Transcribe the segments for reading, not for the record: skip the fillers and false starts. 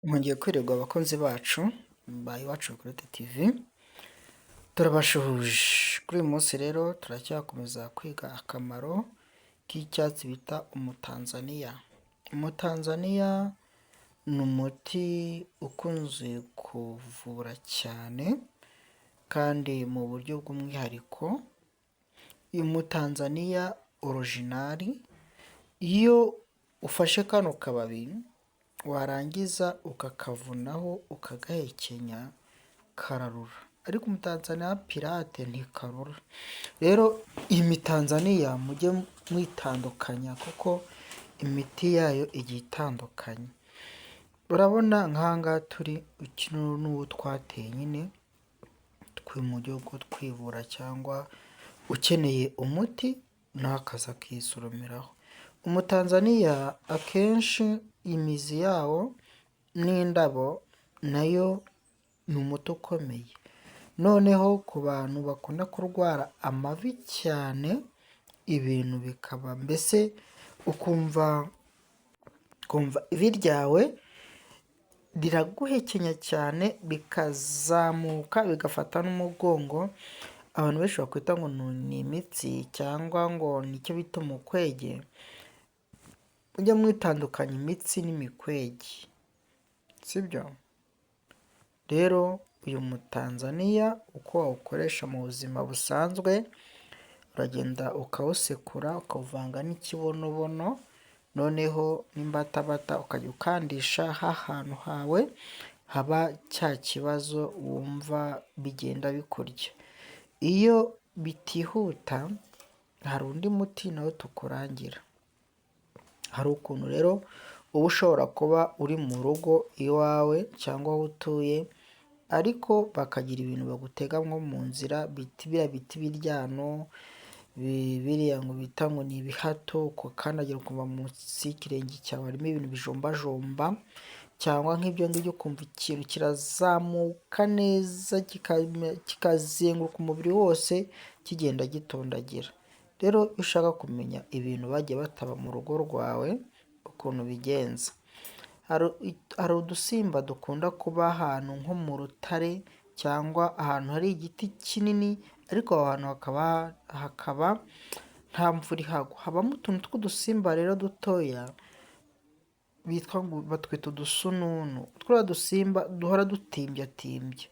Mwongeye kwirirwa abakunzi bacu ba Iwacu Recruit TV, turabashuhuje. Kuri uyu munsi rero turacyakomeza kwiga akamaro k'icyatsi bita umutanzaniya. Umutanzaniya ni umuti ukunze kuvura cyane kandi mu buryo bw'umwihariko. Uyu mutanzaniya original, iyo ufashe kano kababi warangiza ukakavunaho ukagahekenya, kararura, ariko umutanzaniya pirate ntikarura. Rero iyi mitanzaniya mujye mwitandukanya kuko imiti yayo igiye itandukanye. Urabona nk'aha ngaha turi, uyu ni uwo twateye nyine mu buryo bwo kwivura, cyangwa ukeneye umuti nawe akaza akisoromeraho. Umutanzaniya akenshi imizi yawo n'indabo nayo ni umuti ukomeye. Noneho ku bantu bakunda kurwara amavi cyane, ibintu bikaba mbese ukumva ivi ryawe riraguhekenya cyane, bikazamuka bigafata n'umugongo, abantu benshi bakwita ngo ni imitsi cyangwa ngo ni icyo bita umukwege. Mujye mwitandukanya imitsi n'imikwege, sibyo? Rero uyu mutanzaniya uko wawukoresha mu buzima busanzwe, uragenda ukawusekura ukawuvanga n'ikibonobono, noneho n'imbatabata, ukajya ukandisha hantu hawe haba cya kibazo wumva bigenda bikurya. Iyo bitihuta hari undi muti nawo tukurangira. Hari ukuntu rero uba ushobora kuba uri mu rugo iwawe cyangwa aho utuye, ariko bakagira ibintu bagutega nko mu nzira, biriya bita ibiryano, biriya ngo bita ngo ni ibihato, ugakandagira ukumva munsi y'ikirenge cyawe harimo ibintu bijombajomba, cyangwa nk'ibyo ngibyo ukumva ikintu kirazamuka neza kikazenguruka umubiri wose kigenda gitondagira. Rero iyo ushaka kumenya ibintu bagiye bataba mu rugo rwawe ukuntu ubigenza, hari udusimba dukunda kuba ahantu nko mu rutare cyangwa ahantu hari igiti kinini, ariko aho hantu hakaba nta mvura ihagwa. Habamo utuntu tw'udusimba rero dutoya bitwa ngo batwita udusununu. Turiya dusimba duhora dutimbyatimbya.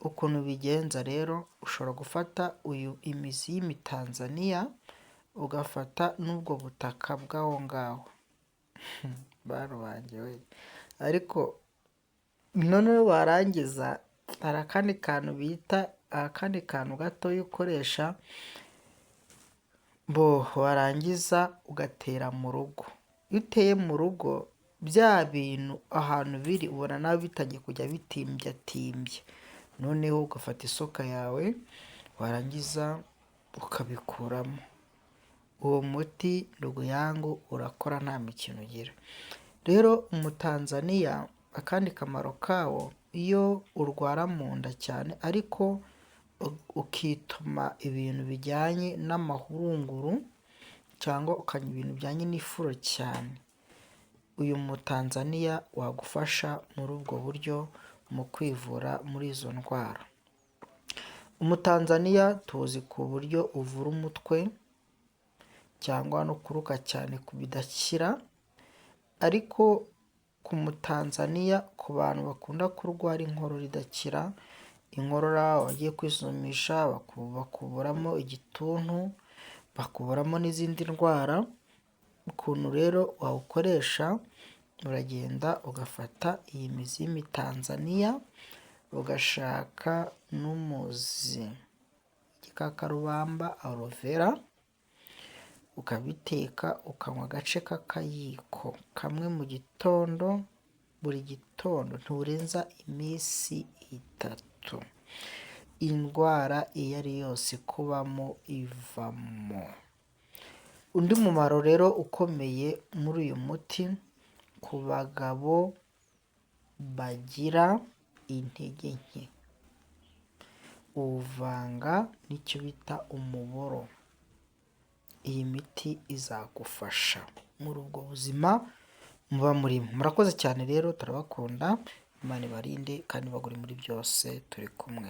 Ukuntu ubigenza rero, ushobora gufata uyu imizi y'imitanzaniya, ugafata n'ubwo butaka bw'aho ngaho. Bantu banjye we! Ariko noneho warangiza hari akandi kantu bita akandi kantu gatoya ukoresha, bo warangiza ugatera mu rugo. Iyo uteye mu rugo bya bintu ahantu biri ubona nawe bitangiye kujya bitimbyatimbya. Noneho ugafata isuka yawe warangiza ukabikuramo. Uwo muti ndugu yangu urakora nta mikino ugira. Rero umutanzaniya akandi kamaro kawo, iyo urwara mu nda cyane ariko ukituma ibintu bijyanye n'amahurunguru cyangwa ukanywa ibintu bijyanye n'ifuro cyane, uyu mutanzaniya wagufasha muri ubwo buryo mu kwivura muri izo ndwara. Umutanzaniya tuzi ku buryo uvura umutwe cyangwa no kuruka cyane bidakira, ariko ku mutanzaniya ku bantu bakunda kurwara inkorora idakira, inkorora wagiye kwisuzumisha bakuburamo igituntu, bakuburamo n'izindi ndwara, ukuntu rero wawukoresha, uragenda ugafata iyi mizi y'imitanzaniya, ugashaka n'umuzi igikakarubamba aloe vera, ukabiteka ukanywa agace k'akayiko kamwe mu gitondo, buri gitondo nturenza iminsi 3. Indwara iyo ari yose ikubamo ivamo. Undi mumaro rero ukomeye muri uyu muti, ku bagabo bagira intege nke, uwuvanga n'icyo bita umuboro. Iyi miti izagufasha muri ubwo buzima. muba murimo. Murakoze cyane rero, turabakunda, Imana ibarinde kandi ibagure muri byose, turi kumwe.